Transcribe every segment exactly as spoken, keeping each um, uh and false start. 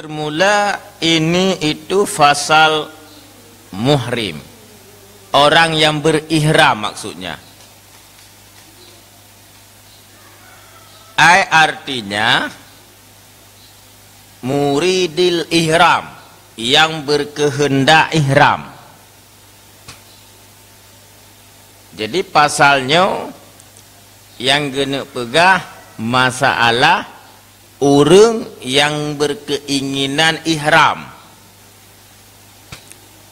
Mula ini itu fasal muhrim. Orang yang berihram maksudnya. Ai artinya muridil ihram, yang berkehendak ihram. Jadi pasal nyoe nyang geuneuk peugah masalah ureuëng nyang berkeinginan ihram.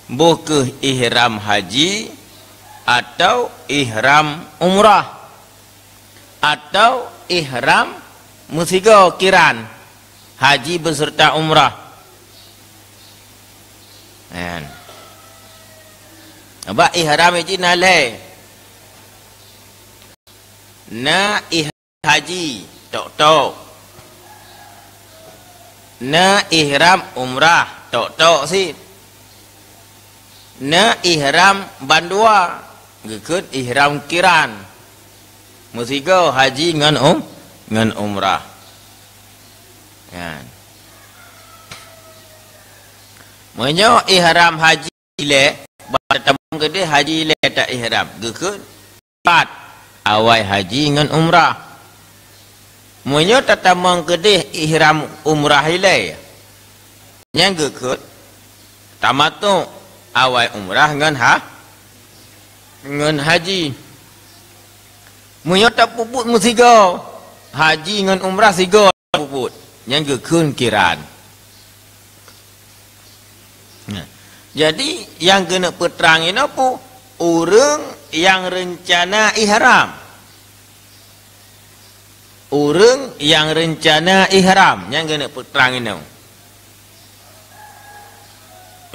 Boh kheueh ihram haji atau ihram umrah atau ihram meusigoe kiran, haji beserta umrah. Kan. Bak ihram jih na lhée. Na ih- haji, tok-tok. Na ihram umrah, tok-tok sit. Na ihram bandua, geukheun ihram kiran. Meusigoe haji ngon um-, ngon umrah. Kan. Meunyoe ihram haji ilée, bak tatamong keudeh haji ilée ta ihram, geukheun pat awai haji ngon umrah. Meunyoe tatamong keudeh ihram umrah ilée, nyang geukheun tamatuk awai umrah ngon ha-, ngon haji. Meunyoe tapeubuet meusigoe, haji ngon umrah sigoe tapeubuet, nyang geukheun kiran. Nah, jadi nyang keuneuk peutrang inoe peue? Ureuëng nyang reuncana ihram. Ureuëng nyang reuncana ihram, nyang keuneuk peutrang inoe.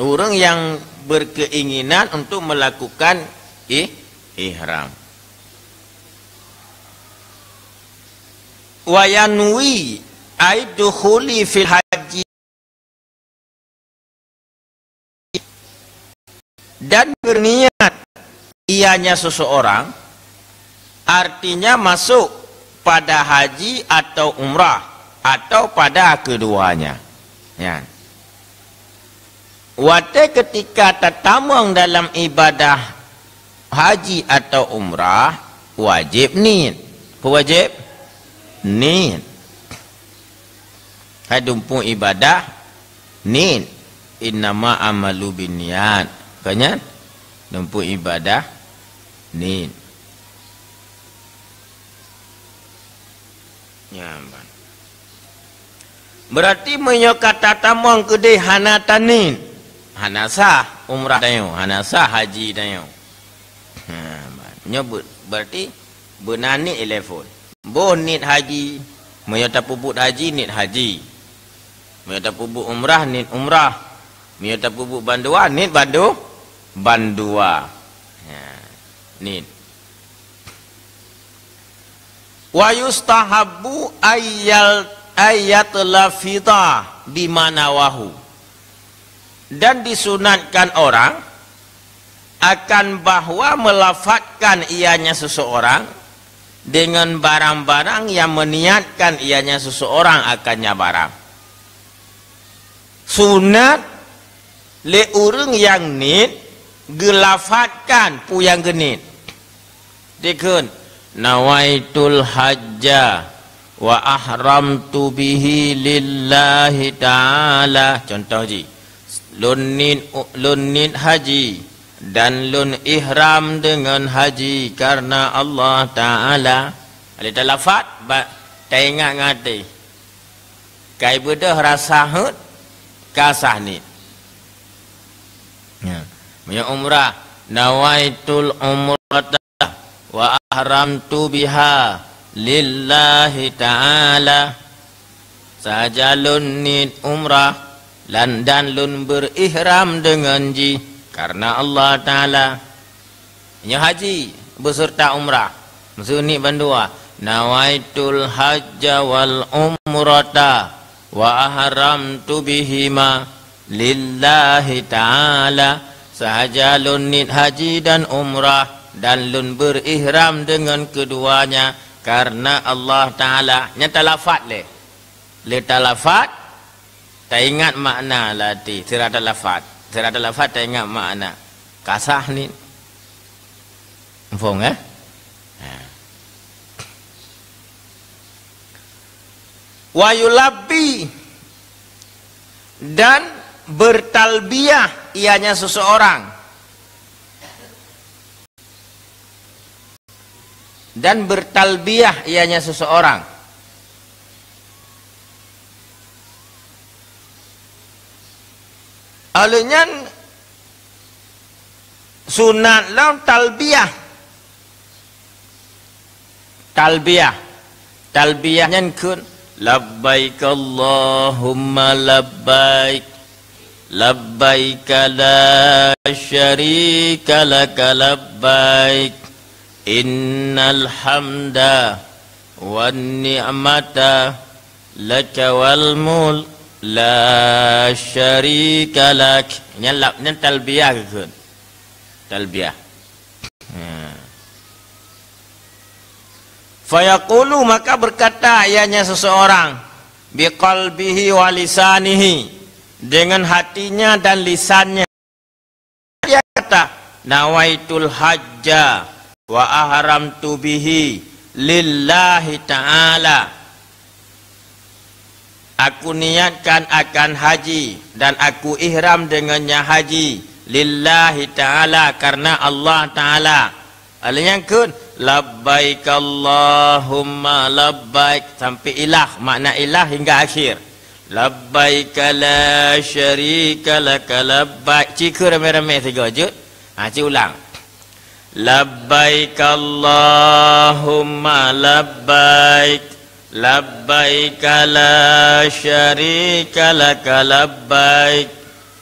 Ureuëng nyang berkeinginan untuk melakukan ih-, ihram. Wa yanwi ai dukhuli fil haji, dan berniat ianya seseorang, artinya masuk pada haji atau umrah atau pada keduanya. Ya. Watée keutika tatamong dalam ibadah haji atau umrah, wajéb niet. Peue wajéb? Niet. Hai dumpeue ibadah, niet. Innama amalu binniyat. Kon nyan? Dumpeue ibadah, niet. Nyan ban. Berarti meunyoe ka tatamong keudeh hana taniet, hana sah umrah tanyoe, hana sah haji tanyoe. Ha, ban. Nyoe be-, berarti beuna niet ilée phon. Boh niet haji, meunyoe tapeubuet haji, niet haji. Meunyoe tapeubuet umrah, niet umrah. Meunyoe tapeubuet bandua, niet bandu-, bandua. Ha, niet. Wa yustahabbu ayyal-, ayyatlafidha bima nawahu. Dan disunatkan orang akan bahwa melafazkan ianya seseorang dengan barang-barang yang meniatkan ianya seseorang akannya barang. Sunat lé ureuëng nyang niet geulafatkan peue nyang geuniet. Dikheun, "Nawaitul hajja wa ahramtu bihi lillahi ta'ala." Contoh jih, "Lôn niet, lôn niet haji dan lôn ihram deungon haji karena Allah Ta'ala." Lé talafat, ba-, taingat ngon até. Kai beudôh rasa heuet, ka sah niet. Ya. Meunyoe umrah, "Nawaitul umrata wa ahramtu biha lillahi ta'ala." Sahaja lôn niet umrah lan dan lôn beurihram deungon jih karena Allah Ta'ala. Nyoe haji beserta umrah. Maksud niet bandua, "Nawaitul hajja wal umrata wa ahramtu bihima lillahi ta'ala." Sahaja lôn niet haji dan umrah dan lôn beurihram deungon keuduanya karena Allah Ta'ala. Nyan talafat lé. Lé talafat, Taingat makna lati, sira talafat. Sira talafat taingat makna. Ka sah niet. Muphom, eh? Ha. Wa yulabbi, dan bertalbiyah ianya seseorang. Dan bertalbiyah ianya seseorang. Oleh nyan sunat lom talbiyah. Talbiyah. Talbiyah nyan kheun, "Labbaik Allahumma labbaik. Labbaik la syarika laka labbaik. Innal hamda wan ni'mata laka wal mulk la syarika lak." Nyan lab-, nyan talbiyah geukheun. Talbiyah. Ha. Fayaqulu, maka berkata ianya seseorang, biqalbihi wa lisanihi, dengan hatinya dan lisannya. Dia kata, "Nawaitul hajja wa ahramtu bihi lillahi ta'ala." Aku niatkan akan haji dan aku ihram dengannya haji lillahi ta'ala, karena Allah Ta'ala. Alèh nyan kheun, "Labbaik Allahumma labbaik," sampai ilah, makna ilah hingga akhir. "Labbaik la syarika laka labbaik." Ci kheun ramé-ramé sigoe jeuet. Ha, ci ulang. "Labbaik Allahumma labbaik. Labbaik la syarika laka labbaik.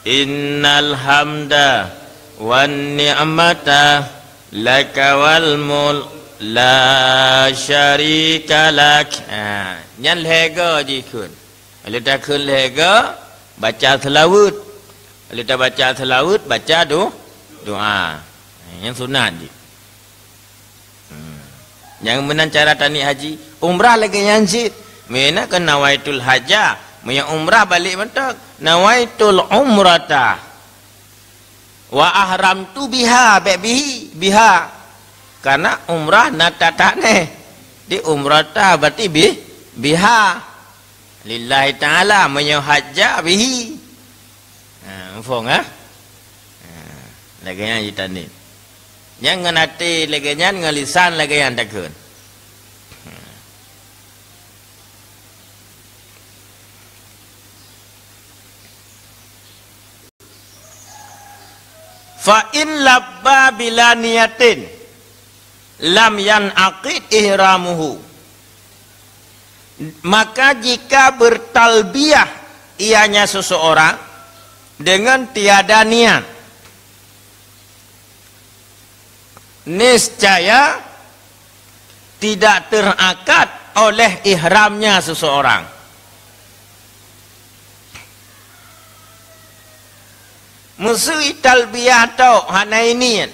Innal hamda wan ni'mata laka wal mulk la syarika lak." Ha, nyan lhèe goe jikheun. Lheueh takheun lhèe goe, baca seulaweuet. Lheueh tabaca seulaweuet, baca do-, doa. Nyan sunat jih. Hmm. Nyang meunan cara taniet haji. Umrah lagèe nyan cit. Meunan keu nawaitul hajja. Meunyoe umrah balek mantong. Nawaitul umrata. Wa ahramtu biha, bèk bihi, biha. Karena umrah na that-that neh. Di umrata berarti bi-, biha. Lillahi ta'ala, meunyoe hajja bihi. Ha, muphom, ha? Ha, lagèe nyan jitaniet. Nyan ngon até lagèe nyan, ngon lisan lagèe nyan takheun. Fa in labba bila niyatin lam yan'aqid ihramuhu. Maka jika bertalbiyah ianya seseorang dengan tiada niat, niscaya tidak terakad oleh ihramnya seseorang. Meuseu talbiyah tok hana iniet.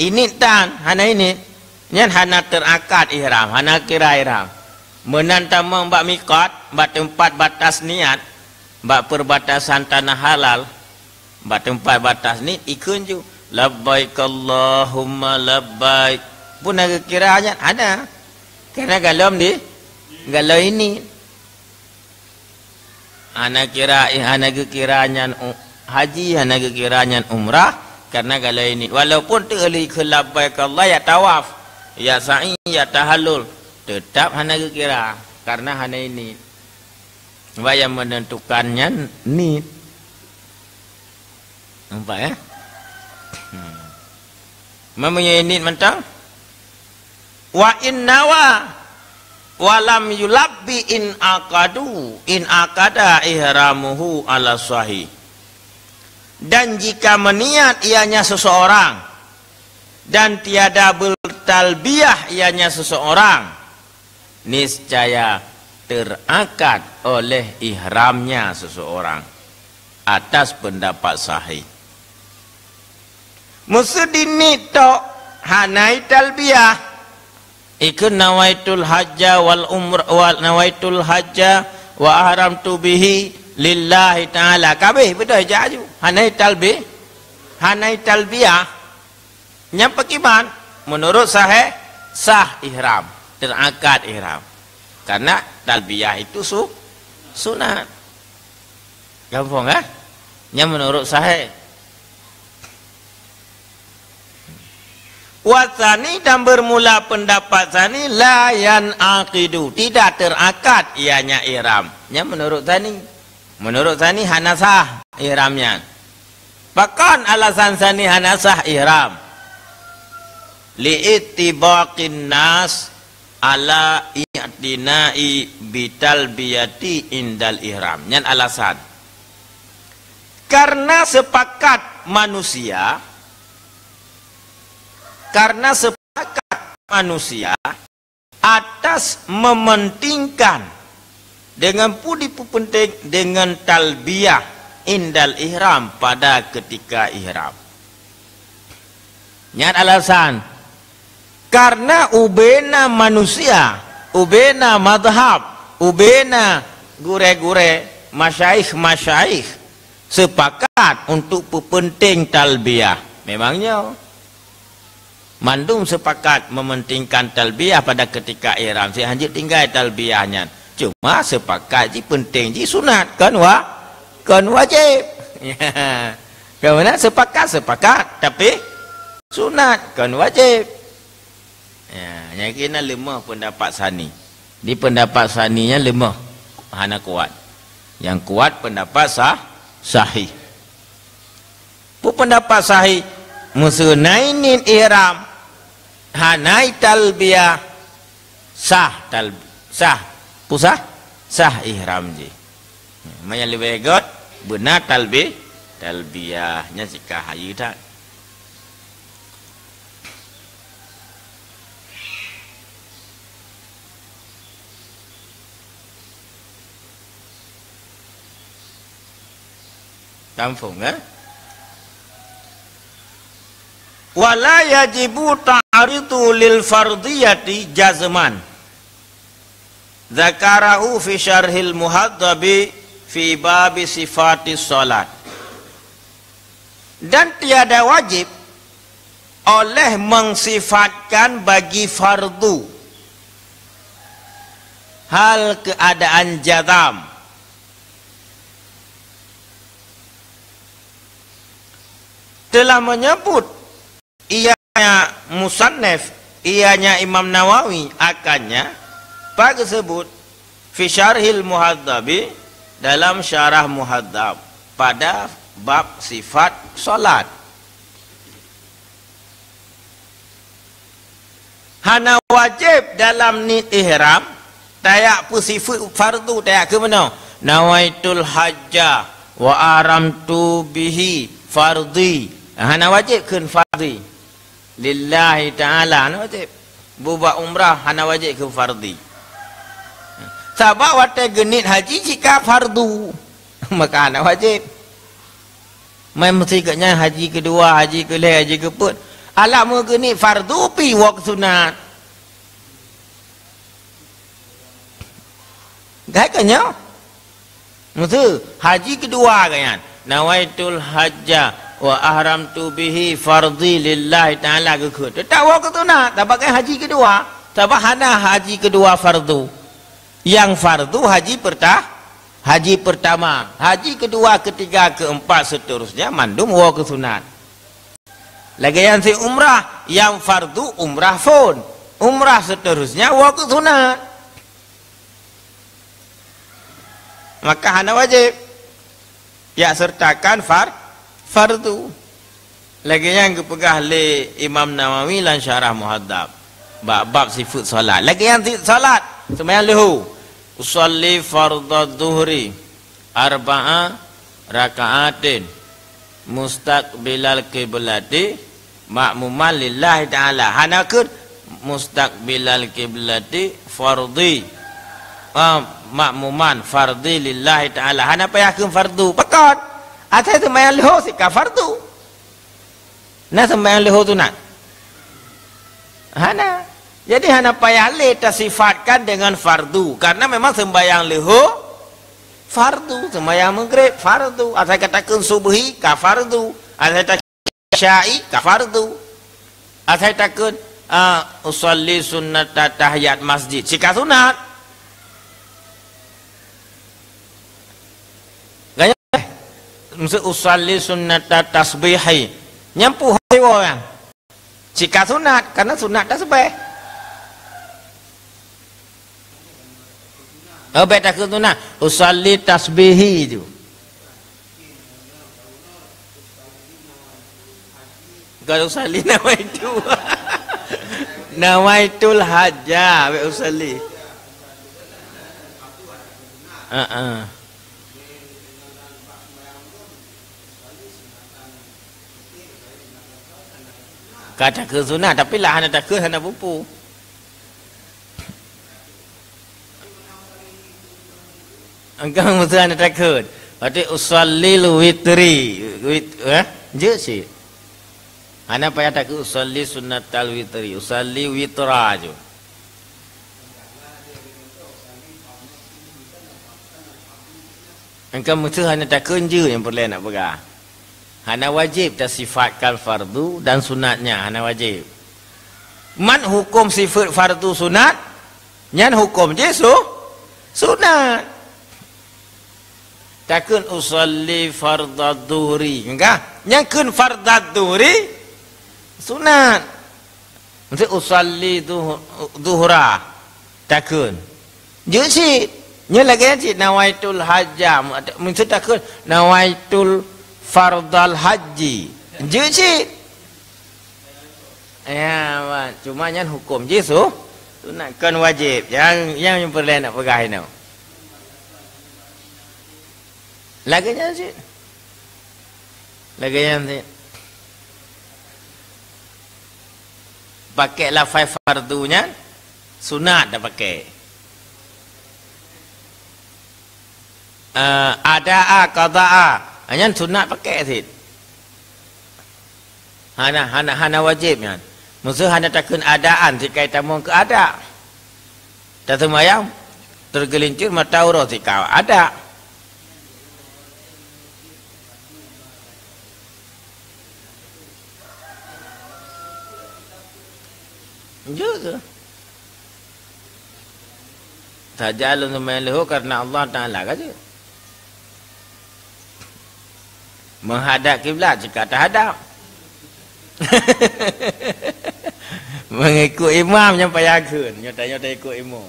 Iniet tan, hana iniet. Nyan hana terakad ihram, hana kira ihram. Meunan tamong bak miqat, bak teumpat batas niat, bak perbatasan tanah halal, bak teumpat batas niet, ikheun ju, "Labbaik Allahumma labbaik." Peue na geukira nyan? Hana. Karena golom di, golom iniet. Hana kira, hana geukira nyan u-, haji, hana geukira nyan umrah, karena golom iniet. Walaupun teuk lheueh kheun labbaik Allah, ya tawaf, ya sa'i, ya tahallul, tetap hana geukira, karena hana iniet. Sebab nyang menentukan nyan niet. Nampak, ya? Hmm. Meunyoe niet mantong. Wa in nawa wa lam yulabbi in aqadu, in aqada ihramuhu ala sahih. Dan jika meniat ianya seseorang dan tiada bertalbiyah ianya seseorang, niscaya terakad oleh ihramnya seseorang atas pendapat sahih. Meuseu diniet tok hana italbiyah, ikheun nawaitul hajja wal umr-, wa nawaitul hajja wa ahramtu bihi Lillahi ta'ala. Kabeh beutôi jak aju. Hana talbi-, hana talbiyah. Nyang pakiban? Menurut sahih, sah ihram, terakad ihram. Karena talbiyah itu su-, sunat. Gampang, eh? Nyang menurut sahih. Wasani, dan bermula pendapat sani, la yan aqidu, tidak terakad ianya ihram. Nyang menurut sani. Menurut sani hana sah ihram nyan. Pakon alasan sani hana sah ihram? Li'tibaqin nas ala i'tina'i bitalbiyati indal ihram. Nyan alasan. Karena sepakat manusia, karena sepakat manusia atas mementingkan dengan pudi pepenting dengan talbiyah indal ihram pada ketika ihram. Nyan alasan. Karena ubena manusia, ubena madhab, ubena gure-gure, masyaikh-masyaikh sepakat untuk pepenting talbiyah. Memangnya mandum sepakat mementingkan talbiyah pada ketika ihram. Si hanjeuet tinggai talbiyah nyan. Cuma sepakat ji penting ji sunat, kon wa-, kon wajib. Keumanaan sepakat, sepakat, tapi sunat, kon wajib. Ya, nyang keunan leumoh pendapat sani. Di pendapat sani nyan leumoh, hana kuat. Nyang kuat pendapat sah-, sahih. Peue pendapat sahih? Meuseu na niet ihram, hana talbiyah, sah tal-, sah. Peue sah? Sah ihram jih. Meunyoe leubeh göt, beuna talbi-, talbiyah. Nyan sikah hayeue that. Tampông, eh? Wala yajibu ta'ridu lil fardiyati jazman. Dzakarahu fi syarhil muhadzabi fi babi sifatis shalat. Dan tiada wajib oleh mensifatkan bagi fardu hal keadaan jazam. Telah menyebut ianya musannif, ianya Imam Nawawi, akannya, pak geusebut fi syarhil muhadzabi, dalam syarah muhadzab, pada bab sifat salat. Hana wajéb dalam niet ihram tajak peusifeuet fardu, tajak keu meunoe, "Nawaitul hajja wa ahramtu bihi fardhi." Hana wajéb kheun fardhi. Lillahi ta'ala, hana wajéb. Bubak umrah hana wajéb kheun fardhi. Sabab watée geuniet haji cit ka fardu, maka hana wajéb. Meusti geuh nyan haji keudua, haji keulhée, haji keupeuet. Alah meugeuniet fardu pih woe keu sunat. Gét keu nyoe? Meusti haji keudua geuh nyan. "Nawaitul hajja wa ahramtu bihi fardhi lillahi ta'ala," geukheun. Teutap woe keu sunat, sabab kan haji keudua. Sabab hana haji keudua fardu. Nyang fardu haji peurta-, haji peurtama, haji keudua, keutiga, keuempat, seuterusnya mandum woe keu sunat. Lagée nyan cit umrah, nyang fardu umrah phon, umrah seuterusnya woe keu sunat. Maka hana wajéb. Jak seurtakan far-, fardu. Lagée nyan geupeugah lé Imam Nawawi lam Syarah Muhadzab, bak bab sifeuet salat. Lagée nyan cit salat, seumayang leuhô. "Usalli fardadz zuhri arba'a raka'atin mustaqbilal qiblati makmuman lillahi ta'ala." Hana kheun mustaqbilal qiblati fardhi, ah, makmuman fardhi lillahi ta'ala. Hana payah kheun fardu. Pakon? Asai seumayang leuhô cit ka fardu. Na seumayang leuhô sunat? Hana. Jadi hana payah lé tasifatkan dengan fardu, karena memang seumayang leuhô fardu, seumayang maghrib fardu, asai ka takheun subhi ka fardu, asai takheun isya'i ka fardu, asai takheun, ah, usalli sunnata tahiyat masjid, si ka sunat. Gaya, miseu usalli sunnata tasbihi, nyan puhôi woe nyan. Si ka sunat, karena sunat tasbih. Oh, bèk takheun sunat. Usalli tasbihi tu. Kalau usalli nawaitu. Nawaitul hajja, bèk usalli. Heeh. Ka takheun sunat, tapi lah hana takheun, hana pupu. Engkau mesti hana takheun. Berarti usallil witri. Wit, eh? Jeuet cit. Hana payah takheun usalli sunnatal witri. Usalli witra ju. Engkau meuteue hana takheun jeuet nyang peureulèe nak peugah. Hana wajéb tasifatkan fardu dan sunatnya, hana wajéb. Man huköm sifat fardu sunat, nyan huköm jih su-, sunat. Takheun usalli fardadz zuhri, enggak? Nyan kheun fardadz zuhri sunat. Miseu usalli duh-, duhra takheun. Jeuet cit. Nyoe lagèe nyan cit nawaitul hajja. Miseu takheun nawaitul fardal haji. Jeuet cit. Ya, wan. Cuma nyan huköm jih su-, sunat, kon wajéb. Nyang, nyang peureulèe nak peugah inoe. Lagèe nyan cit. Lagèe nyan cit. Pakai lafai fardu nyan sunat dah pakai. Eh, ada'a, qada'a. Nyan sunat pakai cit. Hana, hana, hana wajéb nyan. Miseu hana takheun adaan cit kai tamong keu ada. Taseumayang teugeulincir mata uroe cit ka ada. Jeuet keuh. Saja lôn seumayang leuhô karena Allah Taala ka jeuet. Meuhadab kiblat cit ka tahadab. Meungikut imam nyang payah kheun, nyoe ta-, nyoe taikot imum.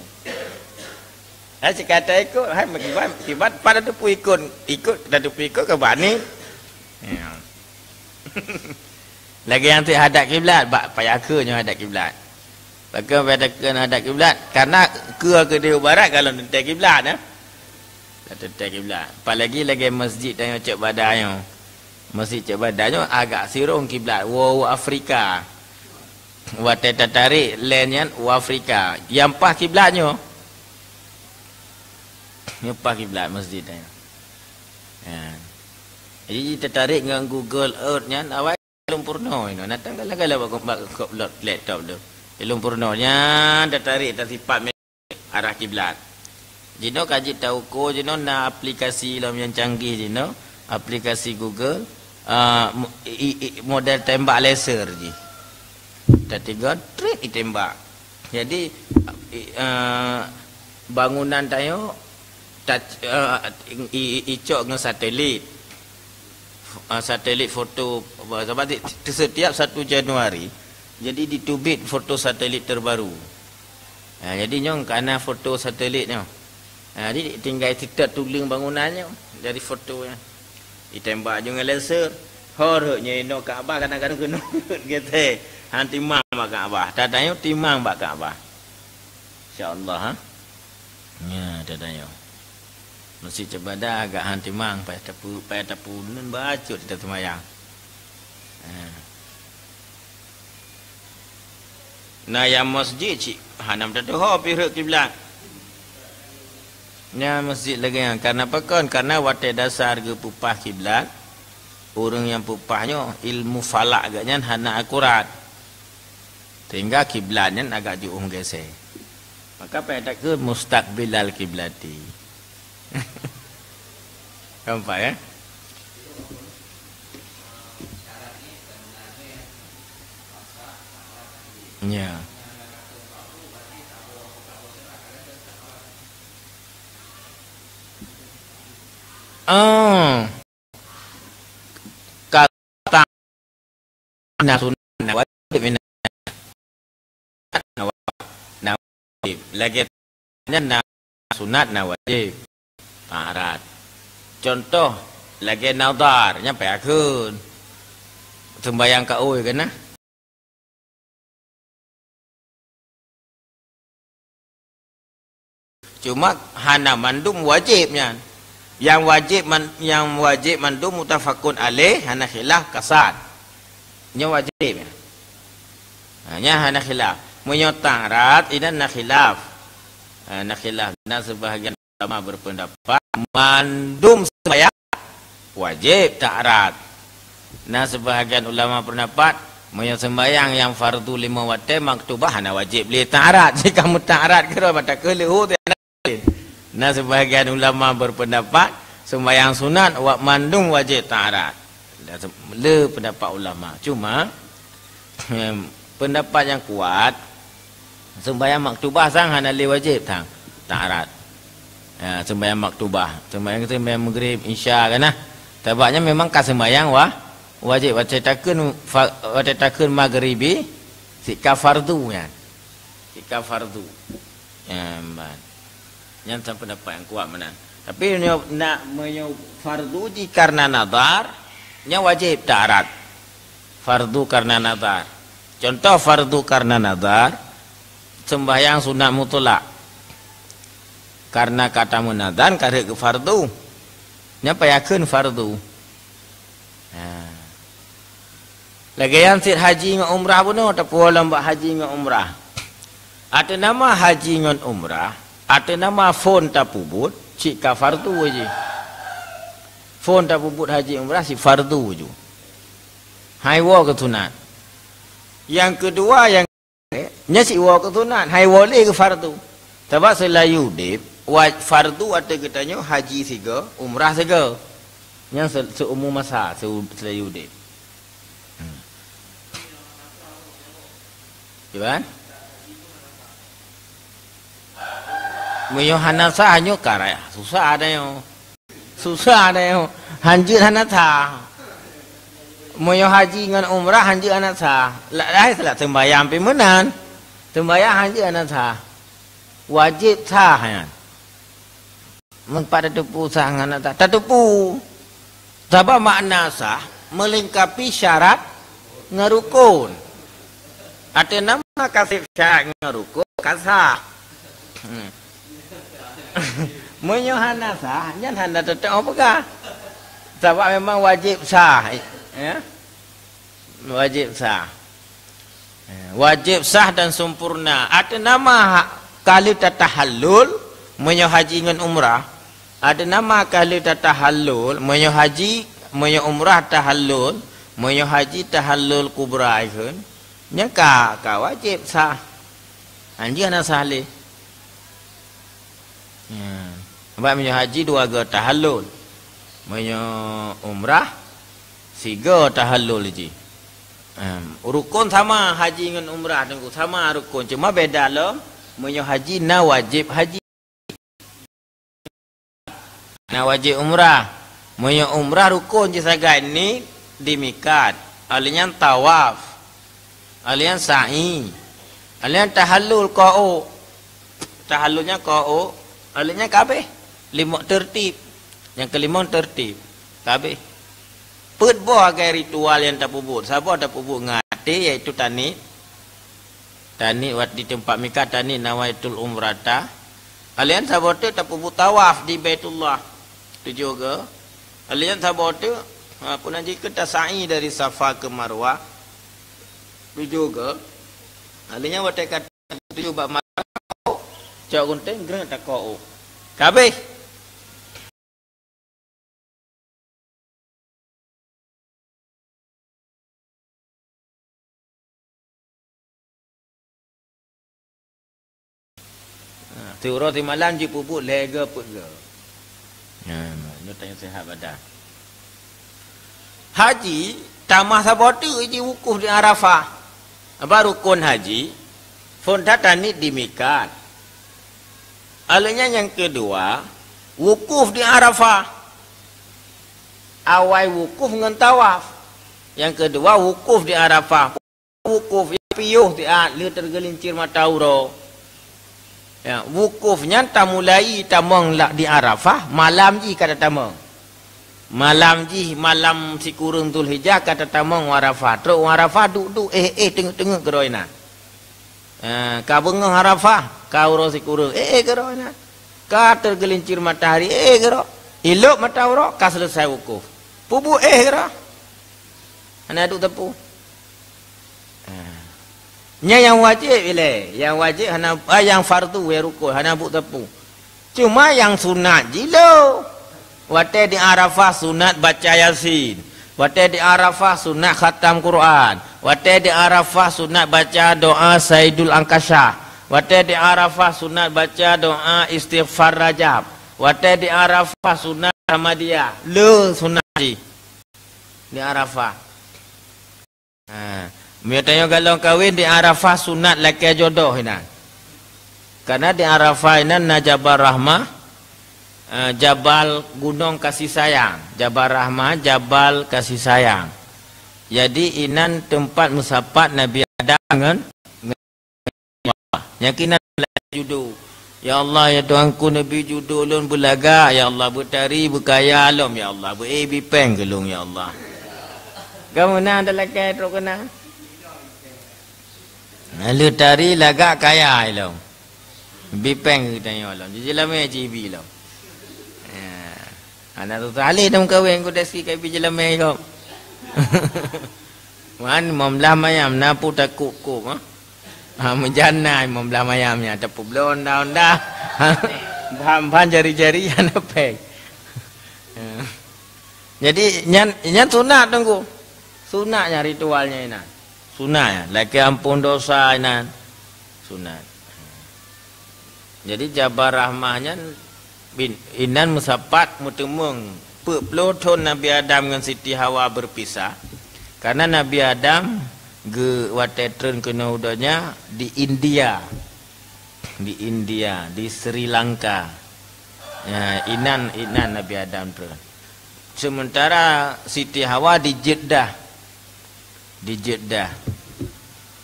Hai cit ka taikot, hai meukiban, kiban pat teupeu ikot, ikot teupeu ikot keu bani. Ya. Lagèe nyang cit hadab kiblat, bak payah kheun nyoe hadab kiblat. Pakon payah takheun hadab kiblat? Karena keue keudéh u barat ka lom teuntèe kiblat, eh. Ka teuntèe kiblat. Apalagi lagèe masjid tanyoe Cot Bada nyoe. Masjid Cot Bada nyoe agak sirong kiblat, woe u Afrika. Watèe tatarek lén nyan u Afrika. Nyang paih kiblat nyoe. Nyoe paih kiblat masjid nyan. Ha. Jadi, tatarek ngon Google Earth nyan awai lôn peurunoe inoe. Natang galak-galak bak, bak, bak laptop tu. Lôn peurunoe nyan tatarek tasipat arah kiblat. Jinoe ka jeuet tauko jinoe na aplikasi lom nyang canggih jinoe, aplikasi Google, ah, mo-, i, i, model tembak laser jih. Tatigong, tret, itembak. Jadi, i, ah, bangunan tanyoe, ta-, ah, i, i, icok ngon satelit. Ah, satelit foto, sabab di, setiap satu Januari, jadi diteubiet foto satelit terbaru. Ha, jadi nyoe ka na foto satelit nyoe. Ha, jadi tinggai seutôt tuleueng bangunan nyoe dari foto nyan. Itembak ju ngon laser. Ho rhot nyoe inoe Ka'bah kadang-kadang keunoe rhot geuthèe. Han timang bak Ka'bah. Tatanyoe timang bak Ka'bah. Insya Allah, ha. Nya, tatanyoe. Masjid Cot Bada agak han timang, payah tapu-, payah tapeunan bacut taseumayang. Ha. Na nyang masjid cit hana meutateuho pih rhot kiblat. Nyan masjid lagèe nyan, karena pakon? Karena watèe dasar geupeupah kiblat, ureueng nyang peupah nyoe ilmu falak geuh nyan hana akurat. Sehingga kiblat nyan agak jiôh geusé. Maka payah takheun mustaqbilal kiblati. Nampak, ya? Ya. Oh. Ka-, na sunat, na wajib, na, na wajib. Lagèe nyan na sunat, na wajib. Taat. Contoh, lagèe nadhar, nyan payah kheun. Seumbahyang ka oi keunan. Cuma hana mandum wajéb nyan. Nyang wajéb man-, nyang wajéb mandum muttafaqun alaih, hana khilaf, kasad. Nyoe wajéb nyan. Ha, nyan hana khilaf. Meunyoe taat, inan na khilaf. Ha, na khilaf. Na seubahgian ulama berpendapat mandum seumbahyang wajéb taat. Na seubahgian ulama berpendapat, meunyoe seumbahyang nyang fardu limong watèe maktubah hana wajéb lé taat. Jika meutarad keudroe mata keuh leuhô teuh hana wajéb. Na seubahgian ulama berpendapat, seumbahyang sunat wa mandum wajéb taat. Le pendapat ulama. Cuma, Em, pendapat nyang kuat, seumbahyang maktubah sang hana lé wajéb sang taat. Ya, seumbahyang maktubah, seumbahyang, seumbahyang Maghrib, Isya kan nah. Sabab nyan memang ka seumbahyang wa-, wajéb. Watèe takheun fa-, watèe takheun Maghribi, sika fardu nyan. Sika fardu. Ya, ban. Nyan sang pendapat nyang kuat meunan. Tapi meunyoe nak, meunyoe fardu jih karena nadhar, nyan wajéb taat. Fardu karena nadhar. Contoh fardu karena nadhar, seumbahyang sunat mutlak. Karena ka tameunadhar ka rhot keu fardu. Nyan payah kheun fardu. Ha. Lagèe nyan cit haji ngon umrah bunoe, tapuwoe lom bak haji ngon umrah. Ateueh nama haji ngon umrah, ateueh nama phon tapeubuet, cit ka fardu jih. Phon tapeubuet haji umrah cit fardu ju. Hai woe keu sunat. Nyang keudua, nyang Nyan cit woe keu sunat, hai woe lé keu fardu. Sabab seulalu udép, wa-, fardu ateueh geutanyoe haji sigoe, umrah sigoe. Nyan se-, seumu masa, seu-, seulalu udép. Hmm. Iya kan? Meunyoe hana sah nyoe ka raya, susah ada nyoe. Susah deh. Hanjeuet hana sah. Meunyoe haji ngon umrah hanjeuet hana sah. Lah, lah, lah seumbahyang pih meunan. Seumbahyang hanjeuet hana sah. Wajéb sah nyan. Meupat tateupeue sah ngon hana sah. Tateupeue. Sabab makna sah meulengkapi syarat ngon rukon. Ateueh nama ka sép syarat ngon rukon ka sah. Hmm. Meunyoe hana sah, nyan hana teutap peugah. Sabab memang wajéb sah, ya. Wajéb sah. Wajéb sah dan sempurna. Ateueh nama ha-, ka lheueh tatahallul, meunyoe haji ngon umrah. Ateueh nama ka lheueh tatahallul, meunyoe haji, meunyoe umrah tahallul, meunyoe haji tahallul kubra ikheun. Nyan ka, ka wajéb sah. Hanjeuet hana sah lé. Ya. Sabab meunyoe haji dua goe tahallul. Meunyoe umrah sigoe tahallul jih. Em, rukon sama haji ngon umrah, Teungku, sama rukon. Cuma beda lom, meunyoe haji na wajéb haji. Na wajéb umrah. Meunyoe umrah rukon jih sagai ni di mikat. Alèh nyan tawaf. Alèh nyan sa'i. Alèh nyan tahallul ko'ok. Tahallul nyan ko'ok. Alèh nyan ka habéh. Limong tertib. Nyang keulimong tertib. Ka habéh. Peuet boh agèe ritual nyang tapeubuet. Saboh tapeubuet ngon até, yaitu taniet. Taniet wat di teumpat mikat, taniet nawaitul umrata. Alèh nyan saboh teuk tapeubuet tawaf di Baitullah. Tujoh goe. Alèh nyan saboh teuk, ha, peue nan jih keu tasa'i dari Safa keu Marwah. Tujoh goe. Alèh nyan watèe ka tujoh bak Marwah, cok geunteng, greuet tako'ok. Ka habéh. Ha, siuroe simalam jipeubuet lhèe goe peuet goe. Ha, Nyoe tanyoe sehat badan. Haji, tamah saboh teuk jih wukuf di Arafah. Apa rukun haji? Phon that taniet di mikat. Aleunya nyang keudua, wukuf di Arafah. Awai wukuf ngon tawaf. Nyang keudua, wukuf di Arafah. Wukuf, ya, piôh siat, le teugeulincir mata uroe. Ya, wukuf nyan tamulai tamong la-, di Arafah, malam jih ka tatamong. Malam jih, malam sikureueng Zulhijjah ka tatamong u Arafah. Trok u Arafah, duek-duek, éh, éh, teungeut-teungeut keudroe na. Eh, ka beungoh Arafah, ka uroe sikureueng, éh, éh, keudroe na. Ka teugeulincir matahari, éh, keudroe. Ilop mata uroe, ka seuleusoe wukuf. Peubuet, éh, keudroe. Hana duek teupeu. Ah. Nyan nyang wajéb ilée, nyang wajéb hana, ah, nyang fardu, nyang rukun, hana buet teupeu. Cuma nyang sunat jih lom. Watée di Arafah sunat baca Yasin. Watée di Arafah sunat khatam Quran. Watée di Arafah sunat baca doa Saidul Angkasa. Watée di Arafah sunat baca doa istighfar Rajab. Watée di Arafah sunat Ahmadiyah. Le sunat jih di Arafah. Ha, meunyoe tanyoe galong kawen di Arafah sunat lakée jodoh inan. Karena di Arafah inan na Jabal Rahmah, eh, Jabal Gunong Kasih Sayang. Jabal Rahmah, Jabal Kasih Sayang. Jadi inan teumpat meusapat Nabi Adam ngon Nyang keunan judo. Ya Allah, ya Tuhanku, neubi judo lôn beulagak, ya Allah, beutari, beukaya lom, ya Allah, beu-, eh, bi péng keu lôn, ya Allah. Kamoe na talakée trok keunan. Lalu tari lagak kaya lom. Bi péng keu tanyoe lom. Jijeulamé jibi lom. Ya. Hana susah lé dong kawén ku desi kai bi jeulamé kop. Wan, limong blaih mayam na pu takuk kop, ha? Ha, meujan na limong blaih mayam nyan, tapubloe onda-onda. Ban-ban jari-jari hana péng. Jadi, nyan, nyan sunat, Teungku. Sunat nyan, ritual nyan inan. Sunat nyan. Lakée ampôn dosa inan. Sunat. Jadi, Jabal Rahmah nyan bin, inan meusapat meuteumeung peuet ploh thon Nabi Adam ngon Siti Hawa beupisah. Karena Nabi Adam geu-, watée treun keunoe u donya di India. Di India, di Sri Lanka. Ya, inan, inan Nabi Adam treun. Sementara Siti Hawa di Jeddah. Di Jeddah.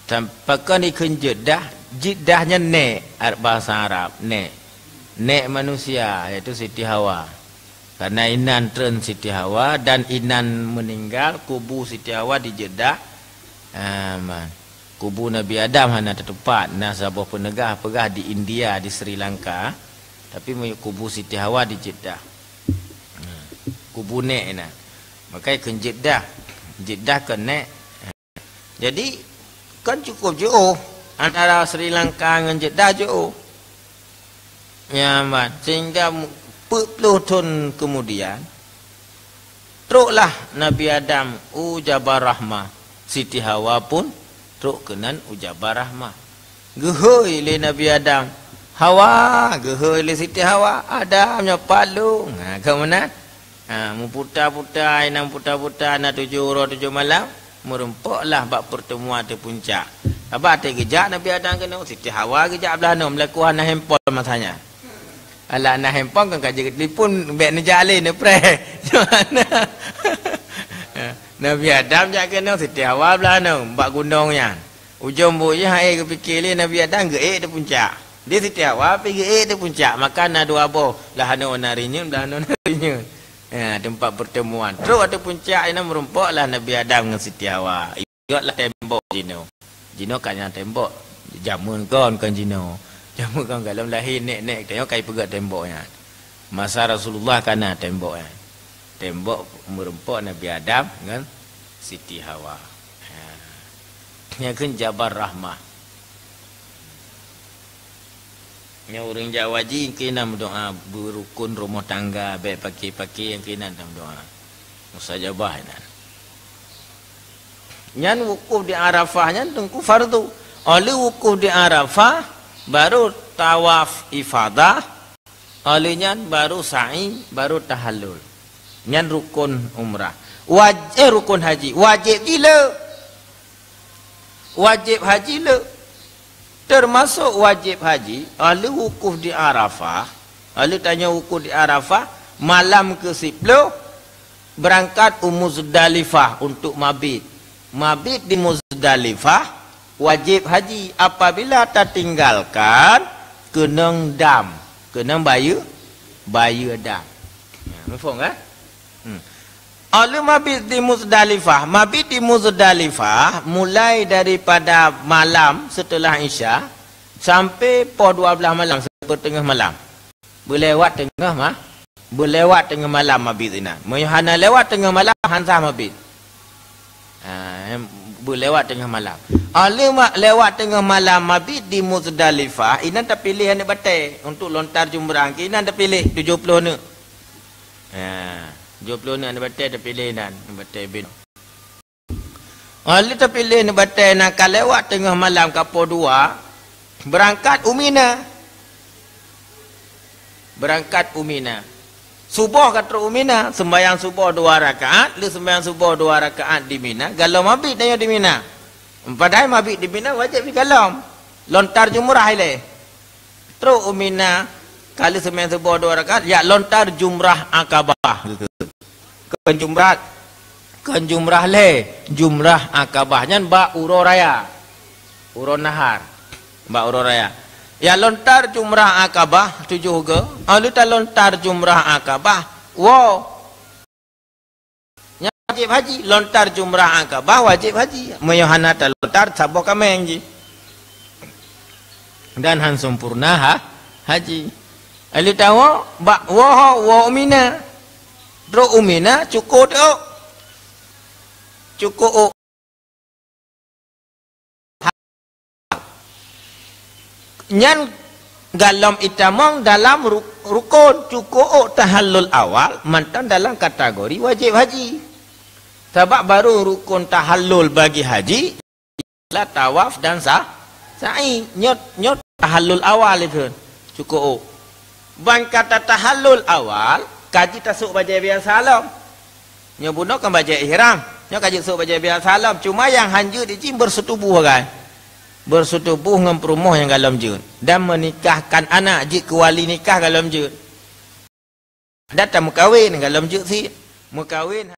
Tam-, pakon dikheun Jeddah, Jeddah nyan nèk, ar-, bahasa Arab, nèk. Nèk manusia, yaitu Siti Hawa. Karena inan treun Siti Hawa dan inan meninggal, kubu Siti Hawa di Jeddah. Ah, man. Kubu Nabi Adam hana teutupat, na saboh peuneugah peugah di India, di Sri Lanka. Tapi miyueb kubu Siti Hawa di Jeddah. Ah, kubu nèk inan. Maka kheun Jeddah. Jeddah kon nèk. Jadi, kan cukup jiôh antara Sri Lanka ngon Jeddah jiôh. Nyan ban, sehingga mu-, peuet ploh thon kemudian, troklah Nabi Adam u Jabal Rahmah. Siti Hawa pun trok keunan u Jabal Rahmah. Geuhôi lé Nabi Adam, "Hawa!" Geuhôi lé Siti Hawa, "Adam, nyoe pat lôn." Ha, ka meunan. Ha, meuputa-puta, inan puta-puta, na tujoh uroe tujoh malam, meurumpoklah bak peurtemuan ateueh puncak. Sabab watèe geujak Nabi Adam keunoe, Siti Hawa geujak blaih nyoe, meulaku hana handphone masa nyan. Alah na handphone kan ka jeuet telepon, bèk neujak lé neupreh. Nabi Adam jak keunoe, Siti Hawa blaih nyoe, bak gunong nyan. Ujong buet jih hana geupiké lé Nabi Adam geuék di puncak. Di Siti Hawa pih geuék di puncak, maka na dua boh, blaih nyoe na rinyeun, blaih nyoe na rinyeun. Ya, teumpat peurtemuan. Trok ateueh puncak inan meurumpoklah Nabi Adam ngon Siti Hawa. Ipeugötlah tembok jinoe. Jinoe ka na tembok. Jameun kon, kon jinoe. Jameun kon gohlom lahé nèk-nèk tanyoe ka ipeugöt tembok nyan. Masa Rasulullah ka na tembok nyan. Tembok meurumpok Nabi Adam ngon Siti Hawa. Ha. Nyan kheun Jabal Rahmah. Nyan ureueng jak haji keunan meudoa, beurukon rumoh tangga, bèk paké-paké nyang keunan meudoa. Mustajabah inan. Nyan wukuf di Arafah nyan teungku fardu. Óh lheueh wukuf di Arafah, baru tawaf ifadah, óh lheueh nyan baru sa'i, baru tahallul. Nyan rukun umrah. Waj-, eh, rukun haji. Wajéb jih le. Wajéb haji le. Teumasok wajéb haji, óh lheueh wukuf di Arafah, óh lheueh tanyoe wukuf di Arafah, malam keu siplôh, beurangkat u Muzdalifah untuk mabit. Mabit di Muzdalifah wajéb haji. Apabila tatinggalkan, keunong dam, keunong bayeue, bayeue dam. Nah, muphom kan? Hmm. Óh lheueh mabit di Muzdalifah, mabit di Muzdalifah mulai daripada malam seuteulah Isya sampai poh dua blaih malam, sampai teungoh malam. Beulewat teungoh ma-, beulewat teungoh malam mabit inan. Meunyoe hana lewat teungoh malam, han sah mabit. Ha, beulewat teungoh malam. Óh lheueh ma-, lewat teungoh malam mabit di Muzdalifah, inan tapiléh aneuk batée untuk lontar jumrah. Inan tapiléh tujoh ploh aneuk. Ha, tujoh ploh aneuk, aneuk batée tapiléh inan, aneuk batée bin. Óh lheueh tapiléh aneuk batée na ka lewat teungoh malam ka poh dua, beurangkat u Mina. Beurangkat u Mina. Suboh ka trok u Mina, seumbahyang suboh dua rakaat, lheueh seumbahyang suboh dua rakaat di Mina, galom mabit tanyoe di Mina. Padahai mabit di Mina wajéb jigalom. Lontar jumrah ilée. Trok u Mina, ka lheueh seumbahyang suboh dua rakaat, jak lontar jumrah Aqabah. Kon jumrah, kon jumrah lé, jumrah Aqabah nyan bak uroe raya. Uroe nahar, bak uroe raya. Jak lontar jumrah Aqabah tujoh goe, óh lheueh talontar jumrah Aqabah, woe. Nyan wajéb haji, lontar jumrah Aqabah wajéb haji. Meunyoe hana talontar, saboh kaméng jih. Dan han sempurna ha-, haji. Óh lheueh tawoe, bak woe, woe u Mina. Trok u Mina, cuko ôk. Cuko ôk. Nyan galom itamong dalam ru-, rukun, cuko ôk tahallul awal, mantong dalam kategori wajéb haji. Sabab barô rukun tahallul bagi haji ialah tawaf dan sa-, sa'i. Nyoe, nyoe tahallul awal itu, cuko ôk. Ban ka tatahallul awal, ka jeuet tasôk bajée biasa lom. Nyoe bunoe kan bajée ihram. Nyoe ka jeuet sôk bajée biasa lom. Cuma nyang han jeuet jih beureuseutubôh agam. Beureuseutubôh ngon peurumoh nyang galom jeuet. Dan meunikahkan anak, jeuet keu wali nikah galom jeuet. Dan tameukawen galom jeuet cit. Meukawen